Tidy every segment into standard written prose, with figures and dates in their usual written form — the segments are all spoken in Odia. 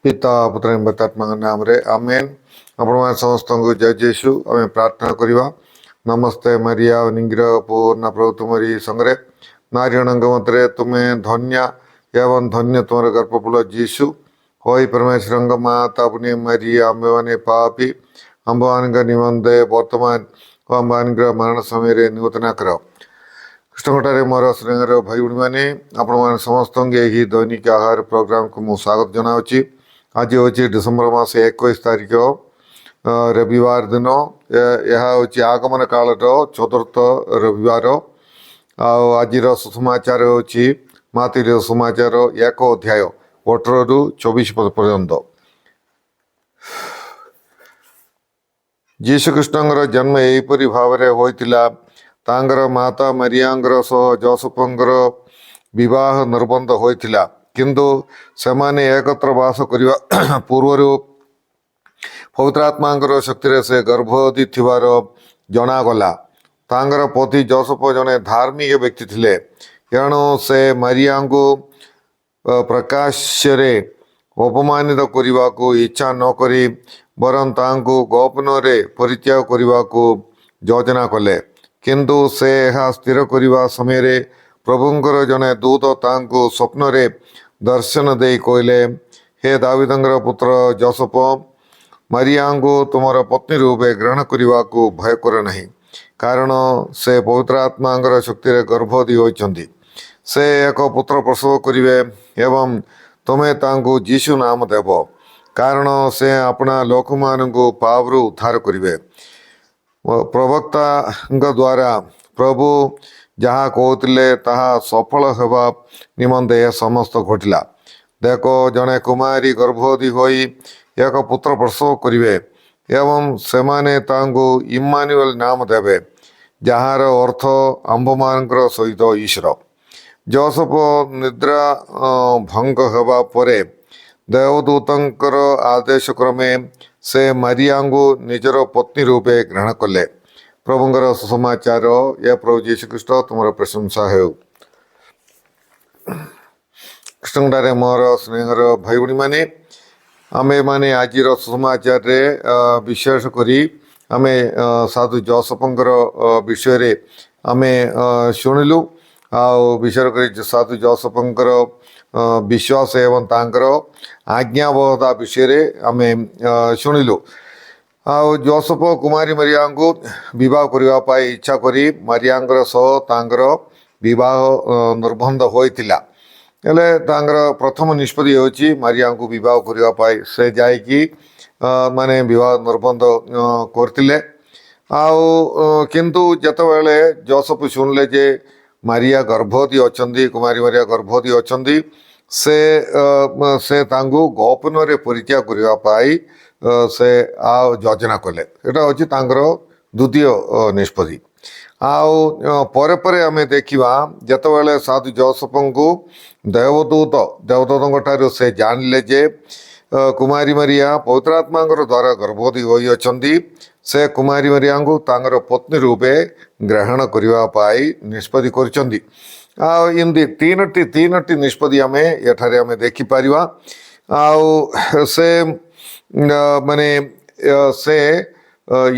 ପିତା, ପୁତ୍ର, ଆତ୍ମାଙ୍କ ନାମରେ ଆମେନ୍। ଆପଣମାନେ ସମସ୍ତଙ୍କୁ ଜୟ ଯୀଶୁ। ଆମେ ପ୍ରାର୍ଥନା କରିବା। ନମସ୍ତେ ମରିଆ, ଅନୁଗ୍ରହ ପୂର୍ଣ୍ଣ, ପ୍ରଭୁ ତୁମରି ସଙ୍ଗରେ। ନାରୀଗଣଙ୍କ ମଧ୍ୟରେ ତୁମେ ଧନ୍ୟା ଏବଂ ଧନ୍ୟ ତୁମର ଗର୍ଭଫଳ ଯୀଶୁ। ହେ ପରମେଶ୍ୱରଙ୍କ ମାତା ପୁଣ୍ୟ ମରିଆ, ଆମ୍ଭେମାନେ ପାପୀ, ଆମ୍ଭମାନଙ୍କ ନିମନ୍ତେ ବର୍ତ୍ତମାନ ଓ ଆମ୍ଭମାନଙ୍କର ମରଣ ସମୟରେ ନିବେଦନା କର। ଖ୍ରୀଷ୍ଟଙ୍କଠାରେ ମୋର ସ୍ନେହର ଭାଇ ଭଉଣୀମାନେ, ଆପଣମାନେ ସମସ୍ତଙ୍କୁ ଏହି ଦୈନିକ ଆହାର ପ୍ରୋଗ୍ରାମକୁ ମୁଁ ସ୍ୱାଗତ ଜଣାଉଛି। ଆଜି ହେଉଛି ଡିସେମ୍ବର ମାସ 21 ତାରିଖ, ରବିବାର ଦିନ। ଏହା ହେଉଛି ଆଗମନ କାଳର ଚତୁର୍ଥ ରବିବାର। ଆଉ ଆଜିର ସୁସମାଚାର ହେଉଛି ମାଥିଉର ସମାଚାର 1 ଅଧ୍ୟାୟ 18ରୁ 24 ପଦ ପର୍ଯ୍ୟନ୍ତ। ଯୀଶୁଖ୍ରୀଷ୍ଟଙ୍କର ଜନ୍ମ ଏହିପରି ଭାବରେ ହୋଇଥିଲା। ତାଙ୍କର ମାତା ମରିୟାଙ୍କର ସହ ଯୋସେଫଙ୍କର ବିବାହ ନିର୍ବନ୍ଧ ହୋଇଥିଲା, କିନ୍ତୁ ସେମାନେ ଏକତ୍ର ବାସ କରିବା ପୂର୍ବରୁ ପବିତ୍ର ଆତ୍ମାଙ୍କର ଶକ୍ତିରେ ସେ ଗର୍ଭବତୀ ଥିବାର ଜଣାଗଲା। ତାଙ୍କର ପତି ଯୋସେଫ ଜଣେ ଧାର୍ମିକ ବ୍ୟକ୍ତି ଥିଲେ। ତେଣୁ ସେ ମରିୟାଙ୍କୁ ପ୍ରକାଶ୍ୟରେ ଅପମାନିତ କରିବାକୁ ଇଚ୍ଛା ନ କରି ବରଂ ତାଙ୍କୁ ଗୋପନରେ ପରିତ୍ୟାଗ କରିବାକୁ ଯୋଜନା କଲେ। କିନ୍ତୁ ସେ ଏହା ସ୍ଥିର କରିବା ସମୟରେ ପ୍ରଭୁଙ୍କର ଜଣେ ଦୂତ ତାଙ୍କୁ ସ୍ୱପ୍ନରେ ଦର୍ଶନ ଦେଇ କହିଲେ, "ହେ ଦାବିଦଙ୍କର ପୁତ୍ର ଯୋସେଫ, ମରିୟାଙ୍କୁ ତୁମର ପତ୍ନୀ ରୂପେ ଗ୍ରହଣ କରିବାକୁ ଭୟ କର ନାହିଁ, କାରଣ ସେ ପବିତ୍ର ଆତ୍ମାଙ୍କର ଶକ୍ତିରେ ଗର୍ଭବତୀ ହୋଇଛନ୍ତି। ସେ ଏକ ପୁତ୍ର ପ୍ରସବ କରିବେ ଏବଂ ତୁମେ ତାଙ୍କୁ ଯୀଶୁ ନାମ ଦେବ, କାରଣ ସେ ଆପଣା ଲୋକମାନଙ୍କୁ ପାପରୁ ଉଦ୍ଧାର କରିବେ।" ପ୍ରବକ୍ତାଙ୍କ ଦ୍ୱାରା ପ୍ରଭୁ ଯାହା କହୁଥିଲେ, ତାହା ସଫଳ ହେବା ନିମନ୍ତେ ଏ ସମସ୍ତ ଘଟିଲା। ଦେଖ, ଜଣେ କୁମାରୀ ଗର୍ଭବତୀ ହୋଇ ଏକ ପୁତ୍ର ପ୍ରସବ କରିବେ ଏବଂ ସେମାନେ ତାଙ୍କୁ ଇମ୍ମାନୁଏଲ ନାମ ଦେବେ, ଯାହାର ଅର୍ଥ ଆମ୍ଭମାନଙ୍କର ସହିତ ଈଶ୍ୱର। ଯୋସେଫ ନିଦ୍ରା ଭଙ୍ଗ ହେବା ପରେ ଦେବଦୂତଙ୍କର ଆଦେଶ କ୍ରମେ ସେ ମାରିଆଙ୍କୁ ନିଜର ପତ୍ନୀ ରୂପେ ଗ୍ରହଣ କଲେ। ପ୍ରଭୁଙ୍କର ସୁସମାଚାର। ହେ ପ୍ରଭୁ ଯୀଶୁ ଖ୍ରୀଷ୍ଟ, ତୁମର ପ୍ରଶଂସା ହେଉ। ଖ୍ରୀଷ୍ଟଙ୍କଠାରେ ମୋର ସ୍ନେହର ଭାଇ ଭଉଣୀମାନେ, ଆମେମାନେ ଆଜିର ସୁସମାଚାରରେ ବିଶେଷ କରି ଆମେ ସାଧୁ ଜୋସେଫଙ୍କର ବିଷୟରେ ଆମେ ଶୁଣିଲୁ। ଆଉ ବିଶେଷ କରି ସାଧୁ ଜୋସେଫଙ୍କର ବିଶ୍ୱାସ ଏବଂ ତାଙ୍କର ଆଜ୍ଞାବହତା ବିଷୟରେ ଆମେ ଶୁଣିଲୁ। ଆଉ ଜୋସେଫ କୁମାରୀ ମରିୟାଙ୍କୁ ବିବାହ କରିବା ପାଇଁ ଇଚ୍ଛା କରି ମାରିଆଙ୍କର ସହ ତାଙ୍କର ବିବାହ ନିର୍ବନ୍ଧ ହୋଇଥିଲା। ହେଲେ ତାଙ୍କର ପ୍ରଥମ ନିଷ୍ପତ୍ତି ହେଉଛି ମାରିଆଙ୍କୁ ବିବାହ କରିବା ପାଇଁ ସେ ଯାଇକି ମାନେ ବିବାହ ନିର୍ବନ୍ଧ କରିଥିଲେ। ଆଉ କିନ୍ତୁ ଯେତେବେଳେ ଜୋସେଫ ଶୁଣିଲେ ଯେ ମାରିଆ ଗର୍ଭବତୀ ଅଛନ୍ତି, କୁମାରୀ ମାରିଆ ଗର୍ଭବତୀ ଅଛନ୍ତି, ସେ ତାଙ୍କୁ ଗୋପନରେ ପରିତ୍ୟାଗ କରିବା ପାଇଁ ସେ ଆଉ ଯୋଜନା କଲେ। ଏଇଟା ହେଉଛି ତାଙ୍କର ଦ୍ୱିତୀୟ ନିଷ୍ପତ୍ତି। ଆଉ ପରେ ପରେ ଆମେ ଦେଖିବା, ଯେତେବେଳେ ସାଧୁ ଜୋସେଫଙ୍କୁ ଦେବଦୂତଙ୍କ ଠାରୁ ସେ ଜାଣିଲେ ଯେ କୁମାରୀ ମାରିଆ ପବିତ୍ର ଆତ୍ମାଙ୍କର ଦ୍ୱାରା ଗର୍ଭବତୀ ହୋଇଅଛନ୍ତି, ସେ କୁମାରୀ ମାରିଆଙ୍କୁ ତାଙ୍କର ପତ୍ନୀ ରୂପେ ଗ୍ରହଣ କରିବା ପାଇଁ ନିଷ୍ପତ୍ତି କରିଛନ୍ତି। ଆଉ ଏମିତି ତିନୋଟି ନିଷ୍ପତ୍ତି ଆମେ ଏଠାରେ ଆମେ ଦେଖିପାରିବା। ଆଉ ସେ ମାନେ ସେ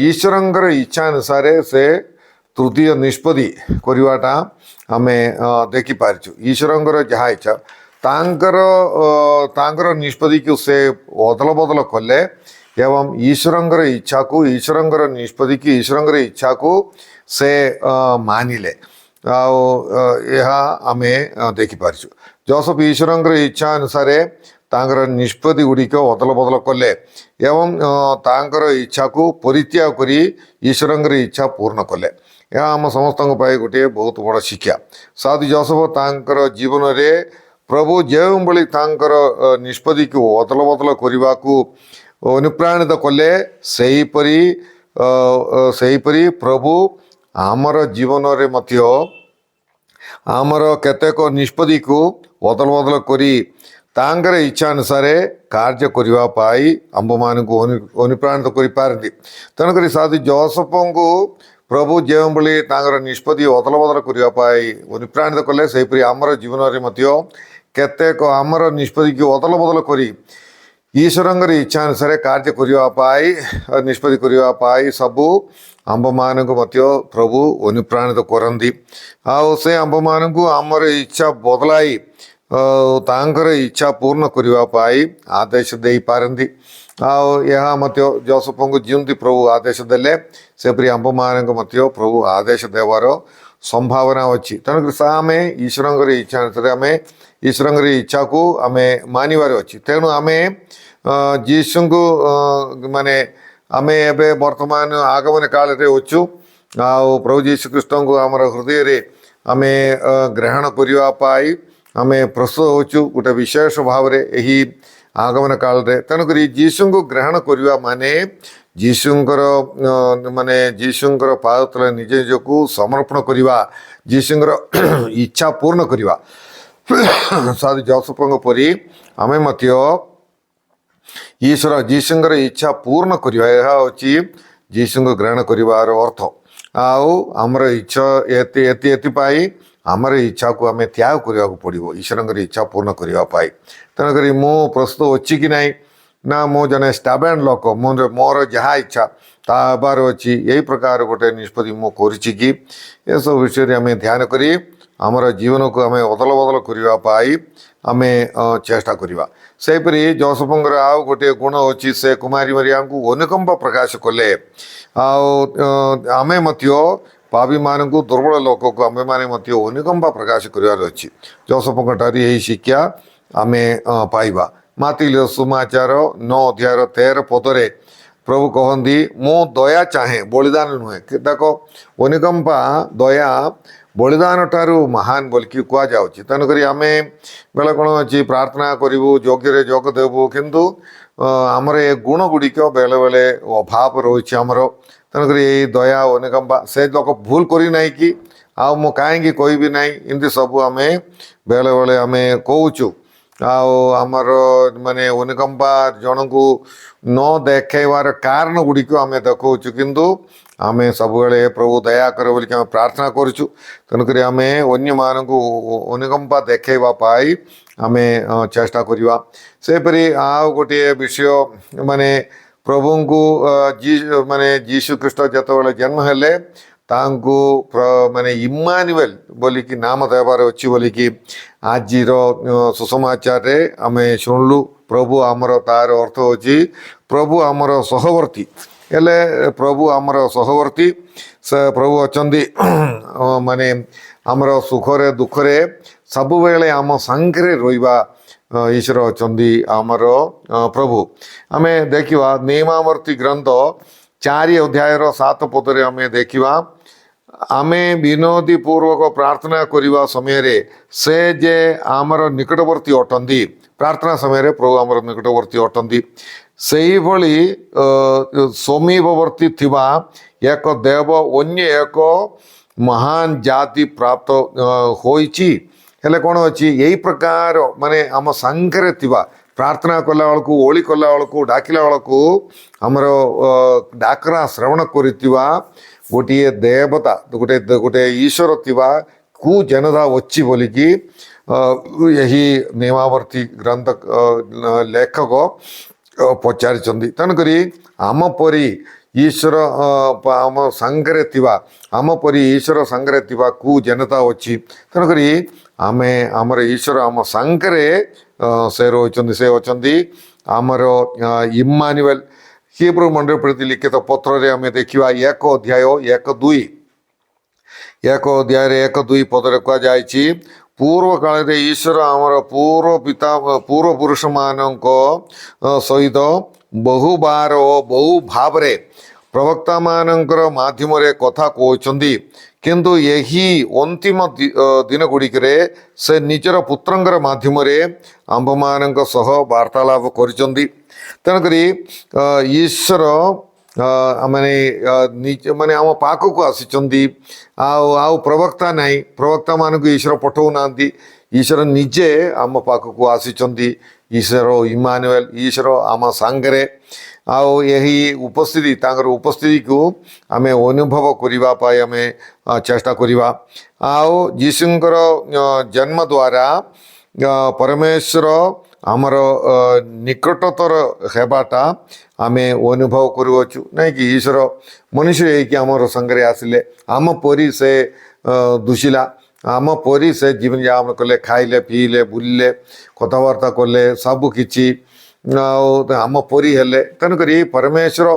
ଈଶ୍ୱରଙ୍କର ଇଚ୍ଛା ଅନୁସାରେ ସେ ତୃତୀୟ ନିଷ୍ପତ୍ତି କରିବାଟା ଆମେ ଦେଖିପାରିଛୁ। ଈଶ୍ୱରଙ୍କର ଯାହା ଇଚ୍ଛା, ତାଙ୍କର ନିଷ୍ପତ୍ତିକୁ ସେ ଅଦଳ ବଦଳ କଲେ ଏବଂ ଈଶ୍ୱରଙ୍କର ଇଚ୍ଛାକୁ, ଈଶ୍ୱରଙ୍କର ନିଷ୍ପତ୍ତିକୁ, ଈଶ୍ୱରଙ୍କର ଇଚ୍ଛାକୁ ସେ ମାନିଲେ। ଆଉ ଏହା ଆମେ ଦେଖିପାରିଛୁ। ଜୋସେଫ ଈଶ୍ୱରଙ୍କର ଇଚ୍ଛା ଅନୁସାରେ ତାଙ୍କର ନିଷ୍ପତ୍ତି ଗୁଡ଼ିକ ଅଦଳ ବଦଳ କଲେ ଏବଂ ତାଙ୍କର ଇଚ୍ଛାକୁ ପରିତ୍ୟାଗ କରି ଈଶ୍ୱରଙ୍କର ଇଚ୍ଛା ପୂର୍ଣ୍ଣ କଲେ। ଏହା ଆମ ସମସ୍ତଙ୍କ ପାଇଁ ଗୋଟିଏ ବହୁତ ବଡ଼ ଶିକ୍ଷା। ସାଧୁ ଜୋସେଫ ତାଙ୍କର ଜୀବନରେ ପ୍ରଭୁ ଯେଉଁଭଳି ତାଙ୍କର ନିଷ୍ପତ୍ତିକୁ ଅଦଳ ବଦଳ କରିବାକୁ ଅନୁପ୍ରାଣିତ କଲେ, ସେହିପରି ପ୍ରଭୁ ଆମର ଜୀବନରେ ମଧ୍ୟ ଆମର କେତେକ ନିଷ୍ପତ୍ତିକୁ ଅଦଳ ବଦଳ କରି ତାଙ୍କର ଇଚ୍ଛା ଅନୁସାରେ କାର୍ଯ୍ୟ କରିବା ପାଇଁ ଆମ୍ଭମାନଙ୍କୁ ଅନୁପ୍ରାଣିତ କରିପାରନ୍ତି। ତେଣୁକରି ସାଧୁ ଜୋସେଫଙ୍କୁ ପ୍ରଭୁ ଯେଉଁଭଳି ତାଙ୍କର ନିଷ୍ପତ୍ତି ଅଦଳ ବଦଳ କରିବା ପାଇଁ ଅନୁପ୍ରାଣିତ କଲେ, ସେହିପରି ଆମର ଜୀବନରେ ମଧ୍ୟ କେତେକ ଆମର ନିଷ୍ପତ୍ତିକୁ ଅଦଳ ବଦଳ କରି ଈଶ୍ୱରଙ୍କର ଇଚ୍ଛା ଅନୁସାରେ କାର୍ଯ୍ୟ କରିବା ପାଇଁ, ନିଷ୍ପତ୍ତି କରିବା ପାଇଁ ସବୁ ଆମ୍ଭମାନଙ୍କୁ ମଧ୍ୟ ପ୍ରଭୁ ଅନୁପ୍ରାଣିତ କରନ୍ତି। ଆଉ ସେ ଆମ୍ଭମାନଙ୍କୁ ଆମର ଇଚ୍ଛା ବଦଳାଇ ତାଙ୍କର ଇଚ୍ଛା ପୂର୍ଣ୍ଣ କରିବା ପାଇଁ ଆଦେଶ ଦେଇପାରନ୍ତି। ଆଉ ଏହା ମଧ୍ୟ ଯୋସେଫଙ୍କୁ ଯେମିତି ପ୍ରଭୁ ଆଦେଶ ଦେଲେ, ସେପରି ଆମ୍ଭମାନଙ୍କୁ ମଧ୍ୟ ପ୍ରଭୁ ଆଦେଶ ଦେବାର ସମ୍ଭାବନା ଅଛି। ତେଣୁକରି ଆମେ ଈଶ୍ୱରଙ୍କର ଇଚ୍ଛା ଅନୁସାରେ, ଆମେ ଈଶ୍ୱରଙ୍କର ଇଚ୍ଛାକୁ ଆମେ ମାନିବାର ଅଛି। ତେଣୁ ଆମେ ଯୀଶୁଙ୍କୁ ମାନେ ଆମେ ଏବେ ବର୍ତ୍ତମାନ ଆଗମନ କାଳରେ ଅଛୁ। ଆଉ ପ୍ରଭୁ ଯୀଶୁ ଖ୍ରୀଷ୍ଟଙ୍କୁ ଆମର ହୃଦୟରେ ଆମେ ଗ୍ରହଣ କରିବା ପାଇଁ ଆମେ ପ୍ରସ୍ତୁତ ହେଉଛୁ ଗୋଟେ ବିଶେଷ ଭାବରେ ଏହି ଆଗମନ କାଳରେ। ତେଣୁକରି ଯୀଶୁଙ୍କୁ ଗ୍ରହଣ କରିବା ମାନେ ଯୀଶୁଙ୍କର ମାନେ ଯୀଶୁଙ୍କର ପାଦ ତଳେ ନିଜ ନିଜକୁ ସମର୍ପଣ କରିବା, ଯୀଶୁଙ୍କର ଇଚ୍ଛା ପୂର୍ଣ୍ଣ କରିବା। ସାଧୁ ଯୋସେଫଙ୍କ ପରି ଆମେ ମଧ୍ୟ ଈଶ୍ୱର ଯୀଶୁଙ୍କର ଇଚ୍ଛା ପୂର୍ଣ୍ଣ କରିବା, ଏହା ହେଉଛି ଯୀଶୁଙ୍କୁ ଗ୍ରହଣ କରିବାର ଅର୍ଥ। ଆଉ ଆମର ଇଚ୍ଛା ଏତି ଏତି ଏଥିପାଇଁ ଆମର ଇଚ୍ଛାକୁ ଆମେ ତ୍ୟାଗ କରିବାକୁ ପଡ଼ିବ ଈଶ୍ୱରଙ୍କର ଇଚ୍ଛା ପୂର୍ଣ୍ଣ କରିବା ପାଇଁ। ତେଣୁକରି ମୁଁ ପ୍ରସ୍ତୁତ ଅଛି କି ନାହିଁ, ନା ମୁଁ ଜଣେ ଷ୍ଟବର୍ନ ଲୋକ, ମୁଁ ମୋର ଯାହା ଇଚ୍ଛା ତାହା ହେବାର ଅଛି, ଏହି ପ୍ରକାର ଗୋଟେ ନିଷ୍ପତ୍ତି ମୁଁ କରିଛି କି? ଏସବୁ ବିଷୟରେ ଆମେ ଧ୍ୟାନ କରି ଆମର ଜୀବନକୁ ଆମେ ଅଦଳ ବଦଳ କରିବା ପାଇଁ ଆମେ ଚେଷ୍ଟା କରିବା। ସେହିପରି ଯୋସେଫଙ୍କର ଆଉ ଗୋଟିଏ ଗୁଣ ଅଛି, ସେ କୁମାରୀ ମରିୟାଙ୍କୁ ଅନୁକମ୍ପା ପ୍ରକାଶ କଲେ। ଆଉ ଆମେ ମଧ୍ୟ ପାପୀମାନଙ୍କୁ, ଦୁର୍ବଳ ଲୋକକୁ ଆମେମାନେ ମଧ୍ୟ ଅନୁକମ୍ପା ପ୍ରକାଶ କରିବାର ଅଛି। ଯୋସେଫଙ୍କ ଠାରୁ ଏହି ଶିକ୍ଷା ଆମେ ପାଇବା। ମାଥିଉ ସୁସମାଚାର 9 ଅଧ୍ୟାୟର 13 ପଦରେ ପ୍ରଭୁ କହନ୍ତି, "ମୁଁ ଦୟା ଚାହେଁ, ବଳିଦାନ ନୁହେଁ।" ଦେଖ, ଅନୁକମ୍ପା, ଦୟା ବଳିଦାନ ଠାରୁ ମହାନ ବୋଲିକି କୁହାଯାଉଛି। ତେଣୁକରି ଆମେ ବେଳେ କ'ଣ ଅଛି, ପ୍ରାର୍ଥନା କରିବୁ, ଯଜ୍ଞରେ ଯୋଗ ଦେବୁ, କିନ୍ତୁ ଆମର ଏ ଗୁଣ ଗୁଡ଼ିକ ବେଳେବେଳେ ଅଭାବ ରହୁଛି ଆମର। ତେଣୁକରି ଏଇ ଦୟା, ଅନୁକମ୍ପା, ସେ ଲୋକ ଭୁଲ କରିନାହିଁ କି, ଆଉ ମୁଁ କାହିଁକି କହିବି ନାହିଁ, ଏମିତି ସବୁ ଆମେ ବେଳେବେଳେ ଆମେ କହୁଛୁ। ଆଉ ଆମର ମାନେ ଅନୁକମ୍ପା ଜଣଙ୍କୁ ନ ଦେଖାଇବାର କାରଣ ଗୁଡ଼ିକ ଆମେ ଦେଖାଉଛୁ, କିନ୍ତୁ ଆମେ ସବୁବେଳେ ପ୍ରଭୁ ଦୟା କର ବୋଲିକି ଆମେ ପ୍ରାର୍ଥନା କରୁଛୁ। ତେଣୁକରି ଆମେ ଅନ୍ୟମାନଙ୍କୁ ଅନୁକମ୍ପା ଦେଖାଇବା ପାଇଁ ଆମେ ଚେଷ୍ଟା କରିବା। ସେହିପରି ଆଉ ଗୋଟିଏ ବିଷୟ, ମାନେ ପ୍ରଭୁଙ୍କୁ ମାନେ ଯୀଶୁ ଖ୍ରୀଷ୍ଟ ଯେତେବେଳେ ଜନ୍ମ ହେଲେ, ତାଙ୍କୁ ମାନେ ଇମାନୁଏଲ ବୋଲିକି ନାମ ଦେବାର ଅଛି ବୋଲିକି ଆଜିର ସୁସମାଚାରରେ ଆମେ ଶୁଣିଲୁ। ପ୍ରଭୁ ଆମର, ତାର ଅର୍ଥ ହେଉଛି ପ୍ରଭୁ ଆମର ସହବର୍ତ୍ତୀ। ହେଲେ ପ୍ରଭୁ ଆମର ସହବର୍ତ୍ତୀ, ସେ ପ୍ରଭୁ ଅଛନ୍ତି, ମାନେ ଆମର ସୁଖରେ ଦୁଃଖରେ ସବୁବେଳେ ଆମ ସାଙ୍ଗରେ ରହିବା ଈଶ୍ୱର ଅଛନ୍ତି ଆମର ପ୍ରଭୁ। ଆମେ ଦେଖିବା ନିୟମାବର୍ତ୍ତୀ ଗ୍ରନ୍ଥ 4 ଅଧ୍ୟାୟର 7 ପଦରେ ଆମେ ଦେଖିବା, ଆମେ ବିନତି ପୂର୍ବକ ପ୍ରାର୍ଥନା କରିବା ସମୟରେ ସେ ଯେ ଆମର ନିକଟବର୍ତ୍ତୀ ଅଟନ୍ତି। ପ୍ରାର୍ଥନା ସମୟରେ ପ୍ରଭୁ ଆମର ନିକଟବର୍ତ୍ତୀ ଅଟନ୍ତି। ସେଇଭଳି ସମୀପବର୍ତ୍ତୀ ଥିବା ଏକ ଦେବ ଅନ୍ୟ ଏକ ମହାନ ଜାତି ପ୍ରାପ୍ତ ହୋଇଛି। ହେଲେ କ'ଣ ଅଛି, ଏଇ ପ୍ରକାର ମାନେ ଆମ ସାଙ୍ଗରେ ଥିବା, ପ୍ରାର୍ଥନା କଲା ବେଳକୁ, ଓଳି କଲା ବେଳକୁ, ଡାକିଲା ବେଳକୁ ଆମର ଡାକରା ଶ୍ରବଣ କରିଥିବା ଗୋଟିଏ ଦେବତା, ଗୋଟେ ଗୋଟେ ଈଶ୍ୱର ଥିବା କୁ ଜନତା ଅଛି ବୋଲିକି ଏହି ନିୟମାବର୍ତ୍ତୀ ଗ୍ରନ୍ଥ ଲେଖକ ପଚାରିଛନ୍ତି। ତେଣୁକରି ଆମ ପରି ଈଶ୍ୱର ଆମ ସାଙ୍ଗରେ ଥିବା, ଆମ ପରି ଈଶ୍ୱର ସାଙ୍ଗରେ ଥିବା କୁ ଜନତା ଅଛି? ତେଣୁକରି ଆମେ ଆମର ଈଶ୍ୱର ଆମ ସାଙ୍ଗରେ ସେ ରହୁଛନ୍ତି, ସେ ଅଛନ୍ତି ଆମର ଇମାନୁଏଲ। ହିବ୍ରୁ ମଣ୍ଡଳୀ ପ୍ରତି ଲିଖିତ ପତ୍ରରେ ଆମେ ଦେଖିବା 1 ଅଧ୍ୟାୟ 1 2, 1 ଅଧ୍ୟାୟରେ 1 2 ପଦରେ କୁହାଯାଇଛି, ପୂର୍ବ କାଳରେ ଈଶ୍ୱର ଆମର ପୂର୍ବ ପିତା ପୂର୍ବପୁରୁଷମାନଙ୍କ ସହିତ ବହୁବାର ଓ ବହୁ ଭାବରେ ପ୍ରବକ୍ତାମାନଙ୍କର ମାଧ୍ୟମରେ କଥା କହୁଛନ୍ତି, କିନ୍ତୁ ଏହି ଅନ୍ତିମ ଦିନ ଗୁଡ଼ିକରେ ସେ ନିଜର ପୁତ୍ରଙ୍କର ମାଧ୍ୟମରେ ଆମ୍ଭମାନଙ୍କ ସହ ବାର୍ତ୍ତାଳାପ କରିଛନ୍ତି। ତେଣୁକରି ଈଶ୍ୱର ମାନେ ନିଜ ମାନେ ଆମ ପାଖକୁ ଆସିଛନ୍ତି। ଆଉ ଆଉ ପ୍ରବକ୍ତା ନାହିଁ, ପ୍ରବକ୍ତାମାନଙ୍କୁ ଈଶ୍ୱର ପଠଉନାହାନ୍ତି, ଈଶ୍ୱର ନିଜେ ଆମ ପାଖକୁ ଆସିଛନ୍ତି। ଈଶ୍ୱର ଇମାନୁଏଲ, ଈଶ୍ୱର ଆମ ସାଙ୍ଗରେ। ଆଉ ଏହି ଉପସ୍ଥିତି, ତାଙ୍କର ଉପସ୍ଥିତିକୁ ଆମେ ଅନୁଭବ କରିବା ପାଇଁ ଆମେ ଚେଷ୍ଟା କରିବା। ଆଉ ଯୀଶୁଙ୍କର ଜନ୍ମ ଦ୍ୱାରା ପରମେଶ୍ୱର ଆମର ନିକଟତର ହେବାଟା ଆମେ ଅନୁଭବ କରୁଅଛୁ, ନାଇଁ କି? ଈଶ୍ୱର ମନୁଷ୍ୟ ହେଇକି ଆମର ସାଙ୍ଗରେ ଆସିଲେ, ଆମ ପରି ସେ ଦୁଶିଲା, ଆମ ପରି ସେ ଜୀବନଯାପନ କଲେ, ଖାଇଲେ, ପିଇଲେ, ବୁଲିଲେ, କଥାବାର୍ତ୍ତା କଲେ, ସବୁ କିଛି ଆଉ ଆମ ପରି ହେଲେ। ତେଣୁକରି ପରମେଶ୍ୱର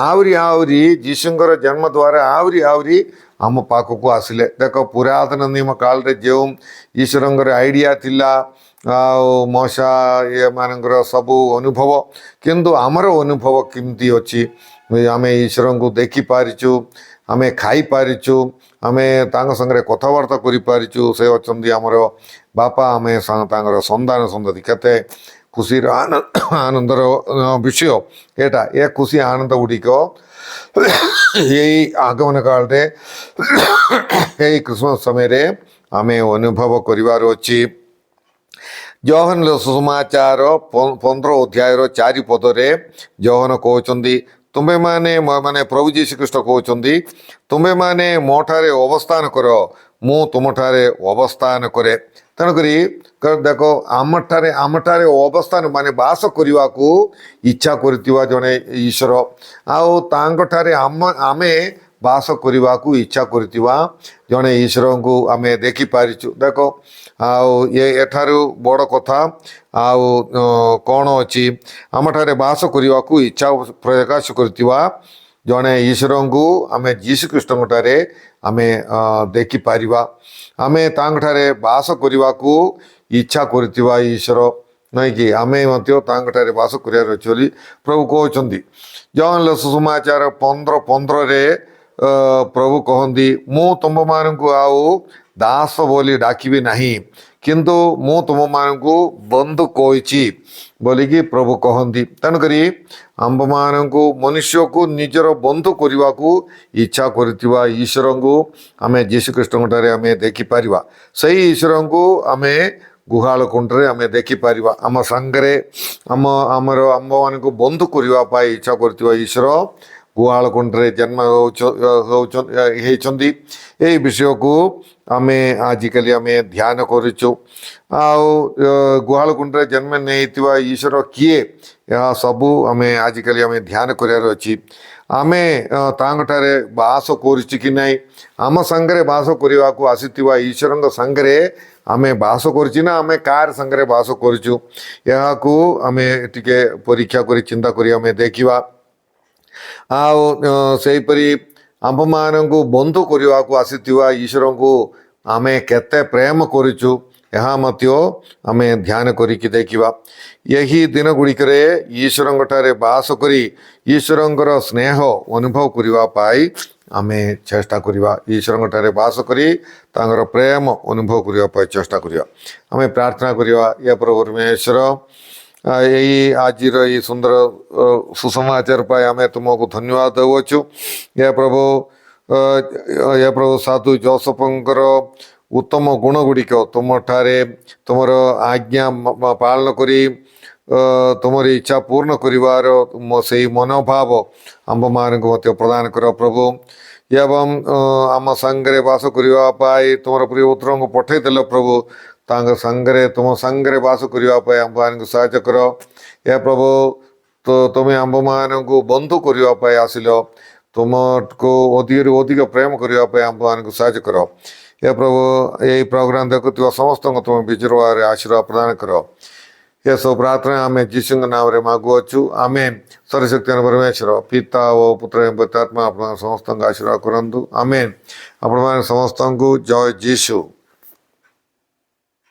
ଆହୁରି ଆହୁରି ଯୀଶୁଙ୍କର ଜନ୍ମ ଦ୍ୱାରା ଆହୁରି ଆହୁରି ଆମ ପାଖକୁ ଆସିଲେ। ଦେଖ, ପୁରାତନ ନିୟମ କାଳରେ ଯେଉଁ ଈଶ୍ୱରଙ୍କର ଆଇଡ଼ିଆ ଥିଲା ଆଉ ମୋଶା ଏମାନଙ୍କର ସବୁ ଅନୁଭବ, କିନ୍ତୁ ଆମର ଅନୁଭବ କେମିତି ଅଛି? ଆମେ ଈଶ୍ୱରଙ୍କୁ ଦେଖିପାରିଛୁ, ଆମେ ଖାଇପାରିଛୁ, ଆମେ ତାଙ୍କ ସାଙ୍ଗରେ କଥାବାର୍ତ୍ତା କରିପାରିଛୁ। ସେ ଅଛନ୍ତି ଆମର ବାପା, ଆମେ ତାଙ୍କର ସନ୍ତାନ ସନ୍ତତି। କେତେ ଖୁସିର ଆନନ୍ଦର ବିଷୟ ଏଇଟା। ଏ ଖୁସି ଆନନ୍ଦ ଗୁଡ଼ିକ ଏଇ ଆଗମନ କାଳରେ, ଏଇ ଖ୍ରୀଷ୍ଟମାସ ସମୟରେ ଆମେ ଅନୁଭବ କରିବାର ଅଛି। ଯୋହନ ସୁସମାଚାର 15 ଅଧ୍ୟାୟର 4 ପଦରେ ଯୋହନ କହୁଛନ୍ତି, ତୁମ୍ଭେମାନେ, ମାନେ ପ୍ରଭୁ ଯୀଶୁ ଖ୍ରୀଷ୍ଟ କହୁଛନ୍ତି, "ତୁମ୍ଭେମାନେ ମୋ ଠାରେ ଅବସ୍ଥାନ କର, ମୁଁ ତୁମଠାରେ ଅବସ୍ଥାନ କରେ।" ତେଣୁକରି ଦେଖ, ଆମଠାରେ ଅବସ୍ଥାନ ମାନେ ବାସ କରିବାକୁ ଇଚ୍ଛା କରିଥିବା ଜଣେ ଈଶ୍ୱର ଆଉ ତାଙ୍କଠାରେ ଆମେ ବାସ କରିବାକୁ ଇଚ୍ଛା କରିଥିବା ଜଣେ ଈଶ୍ୱରଙ୍କୁ ଆମେ ଦେଖିପାରିଛୁ। ଦେଖ, ଆଉ ଏଠାରୁ ବଡ଼ କଥା ଆଉ କ'ଣ ଅଛି? ଆମଠାରେ ବାସ କରିବାକୁ ଇଚ୍ଛା ପ୍ରକାଶ କରିଥିବା ଜଣେ ଈଶ୍ୱରଙ୍କୁ ଆମେ ଯୀଶୁ ଖ୍ରୀଷ୍ଟଙ୍କ ଠାରେ ଆମେ ଦେଖିପାରିବା। ଆମେ ତାଙ୍କଠାରେ ବାସ କରିବାକୁ ଇଚ୍ଛା କରିଥିବା ଈଶ୍ୱର, ନାଇଁ କି? ଆମେ ମଧ୍ୟ ତାଙ୍କଠାରେ ବାସ କରିବାର ଅଛି ବୋଲି ପ୍ରଭୁ କହୁଛନ୍ତି। ଯୋହନ ସୁସମାଚାର 15:15ରେ ପ୍ରଭୁ କହନ୍ତି, "ମୁଁ ତୁମମାନଙ୍କୁ ଆଉ ଦାସ ବୋଲି ଡାକିବି ନାହିଁ, କିନ୍ତୁ ମୁଁ ତୁମମାନଙ୍କୁ ବନ୍ଧୁ କହିଛି" ବୋଲିକି ପ୍ରଭୁ କହନ୍ତି। ତେଣୁକରି ଆମ୍ଭମାନଙ୍କୁ, ମନୁଷ୍ୟକୁ ନିଜର ବନ୍ଧୁ କରିବାକୁ ଇଚ୍ଛା କରିଥିବା ଈଶ୍ୱରଙ୍କୁ ଆମେ ଯୀଶୁଖ୍ରୀଷ୍ଟଙ୍କ ଠାରେ ଆମେ ଦେଖିପାରିବା। ସେଇ ଈଶ୍ୱରଙ୍କୁ ଆମେ ଗୁହାଳ କୁଣ୍ଡରେ ଆମେ ଦେଖିପାରିବା। ଆମ ସାଙ୍ଗରେ ଆମର ଆମ୍ଭମାନଙ୍କୁ ବନ୍ଧୁ କରିବା ପାଇଁ ଇଚ୍ଛା କରିଥିବା ଈଶ୍ୱର ଗୁହାଳ କୁଣ୍ଡରେ ଜନ୍ମ ହେଇଛନ୍ତି। ଏଇ ବିଷୟକୁ ଆମେ ଆଜିକାଲି ଆମେ ଧ୍ୟାନ କରୁଛୁ। ଆଉ ଗୁହାଳ କୁଣ୍ଡରେ ଜନ୍ମ ନେଇଥିବା ଈଶ୍ୱର କିଏ, ଏହା ସବୁ ଆମେ ଆଜିକାଲି ଆମେ ଧ୍ୟାନ କରିବାର ଅଛି। ଆମେ ତାଙ୍କଠାରେ ବାସ କରୁଛୁ କି ନାହିଁ? ଆମ ସାଙ୍ଗରେ ବାସ କରିବାକୁ ଆସିଥିବା ଈଶ୍ୱରଙ୍କ ସାଙ୍ଗରେ ଆମେ ବାସ କରୁଛୁ ନା ଆମେ କାହାର ସାଙ୍ଗରେ ବାସ କରୁଛୁ? ଏହାକୁ ଆମେ ଟିକେ ପରୀକ୍ଷା କରି, ଚିନ୍ତା କରି ଆମେ ଦେଖିବା। ଆଉ ସେହିପରି ଆମ୍ଭମାନଙ୍କୁ ବନ୍ଧୁ କରିବାକୁ ଆସିଥିବା ଈଶ୍ୱରଙ୍କୁ ଆମେ କେତେ ପ୍ରେମ କରୁଛୁ, ଏହା ମଧ୍ୟ ଆମେ ଧ୍ୟାନ କରିକି ଦେଖିବା। ଏହି ଦିନ ଗୁଡ଼ିକରେ ଈଶ୍ୱରଙ୍କ ଠାରେ ବାସ କରି ଈଶ୍ୱରଙ୍କର ସ୍ନେହ ଅନୁଭବ କରିବା ପାଇଁ ଆମେ ଚେଷ୍ଟା କରିବା। ଈଶ୍ୱରଙ୍କ ଠାରେ ବାସ କରି ତାଙ୍କର ପ୍ରେମ ଅନୁଭବ କରିବା ପାଇଁ ଚେଷ୍ଟା କରିବା। ଆମେ ପ୍ରାର୍ଥନା କରିବା। ହେ ପ୍ରଭୁ ପରମେଶ୍ୱର, ଏଇ ଆଜିର ଏଇ ସୁନ୍ଦର ସୁସମାଚାର ପାଇଁ ଆମେ ତୁମକୁ ଧନ୍ୟବାଦ ଦେଉଅଛୁ। ହେ ପ୍ରଭୁ, ହେ ପ୍ରଭୁ, ସାଧୁ ଜୋସଫଙ୍କର ଉତ୍ତମ ଗୁଣ ଗୁଡ଼ିକ, ତୁମଠାରେ ତୁମର ଆଜ୍ଞା ପାଳନ କରି ତୁମର ଇଚ୍ଛା ପୂର୍ଣ୍ଣ କରିବାର ସେଇ ମନୋଭାବ ଆମ୍ଭମାନଙ୍କୁ ମଧ୍ୟ ପ୍ରଦାନ କର ପ୍ରଭୁ। ଏବଂ ଆମ ସାଙ୍ଗରେ ବାସ କରିବା ପାଇଁ ତୁମର ପ୍ରିୟ ପୁତ୍ରଙ୍କୁ ପଠାଇଦେଲ ପ୍ରଭୁ। ତାଙ୍କ ସାଙ୍ଗରେ, ତୁମ ସାଙ୍ଗରେ ବାସ କରିବା ପାଇଁ ଆମ୍ଭମାନଙ୍କୁ ସାହାଯ୍ୟ କର। ହେ ପ୍ରଭୁ, ତ ତୁମେ ଆମ୍ଭମାନଙ୍କୁ ବନ୍ଧୁ କରିବା ପାଇଁ ଆସିଲ। ତୁମକୁ ଅଧିକରୁ ଅଧିକ ପ୍ରେମ କରିବା ପାଇଁ ଆମ୍ଭମାନଙ୍କୁ ସାହାଯ୍ୟ କର। ହେ ପ୍ରଭୁ, ଏହି ପ୍ରୋଗ୍ରାମ ଦେଖୁଥିବା ସମସ୍ତଙ୍କୁ ତୁମେ ବିଜୁରରେ ଆଶୀର୍ବାଦ ପ୍ରଦାନ କର। ଏସବୁ ପ୍ରାର୍ଥନା ଆମେ ଯୀଶୁଙ୍କ ନାମରେ ମାଗୁଅଛୁ, ଆମେନ୍। ସର୍ବଶକ୍ତିମାନ ପରମେଶ୍ୱର ପିତା ଓ ପୁତ୍ର ଏବଂ ପବିତ୍ର ଆତ୍ମା ଆପଣ ସମସ୍ତଙ୍କୁ ଆଶୀର୍ବାଦ କରନ୍ତୁ। ଆମେନ୍। ଆପଣମାନେ ସମସ୍ତଙ୍କୁ ଜୟ ଯୀଶୁ।